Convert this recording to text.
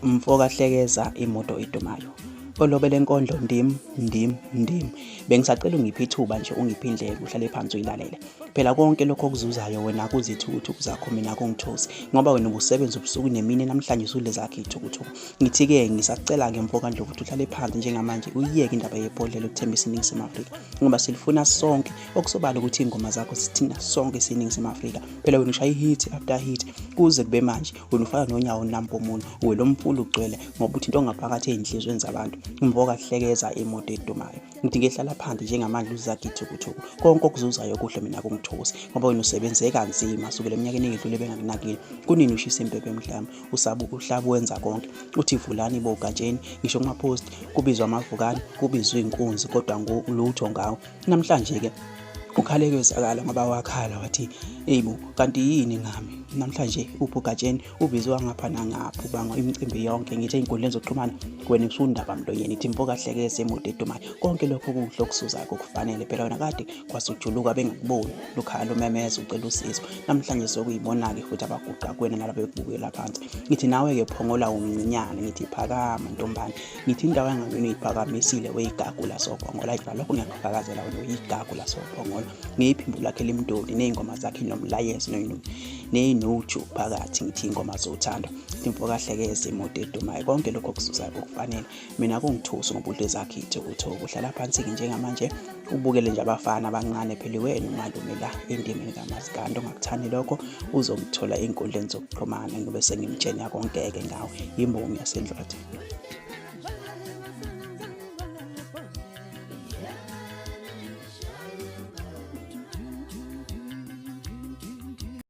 Mfo kaHlekeza imoto idumayo. Olobe lenkondlo ndim ndim ndim. Bengisacela ungiphe ithuba nje ungiphe indlebe uhlale phansi uyilalele. Phela konke lokho okuzuzayo wena kuzithukuthuku zakho mina kungithusi ngoba wena ubusebenza ubusuku nemini namhlanje usudle zakhe ithukuthuku. Ngithi-ke ngisacela-ke mfo kaNdlovu ukuthi uhlale phansi njengamanje uyiyeke indaba yebhodlela ukuthembisa iNingizimu Afrika ngoba silifuna sonke okusobala ukuthi iy'ngoma zakho sithina sonke siyiNingizimu Afrika. Phela wena ushaya i-hit after hit kuze kube manje wena ufana nonyawo nampumulo wena umfula ugcwele ngoba uthi into ongaphakathi ey'nhliziyweni zabantu umfo kahlekeza imoto edumayo. Ngithi ngehlala phansi njengamanje uzakhe ithukuthuku konke okuzuzayo kuhle mina kungithusi ngoba wena usebenze kanzima sukela eminyakeni eyedlule bengakunakile kunini ushisa impepho emhlama usabu uhlaba wenza konke uthi vulani bogatsheni ngisho kuma-post kubizwa amavukane kubizwa iy'nkunzi kodwa lutho ngawo namhlanje ke ukhale kwezakala ngoba wakhala wathi eyibo kanti yini ngami namhlanje ubhugatsheni ubizwa ngapha nangapha ubangwa imicimbi yonke ngithi ey'nkundleni zokuxhumana wena usundaba mlonyeni ithi mfo kahlekeze imoto edumayo konke lokho kuhle okusuzayo kukufanele phela wena kade kwasujuluka bengakuboni lukhala umemeza ucela usizo namhlanje sokuyibona-ke futhi abaguqa kuwena nalaba bekubukela phansi ngithi nawe-ke phongola umncinyane ngithi phakama ntombane ngithi indawo yangakini uyiphakamisile weyigagu lasophongola ayi lokho ngiyakufakazela wena uyigagu lasophongola ngeyiphimbo lakhe limdoli ney'ngoma zakhe nomlayezo ney'noju phakathi ngithi iy'ngoma zothando imfo kahlekeza imoto edumayo konke lokho okuzuzayo kukufanele mina kungithusi ngoba udle zakhe ithukuthuku uhlala phansi-ke njengamanje ubukele nje abafana abancane phela wena umalume la endimeni kamaskandi ongakuthandi lokho uzongithola ey'nkundleni zokuxhumana ngibe sengimtshena konke-ke ngawe yimbongi yasendlwathi.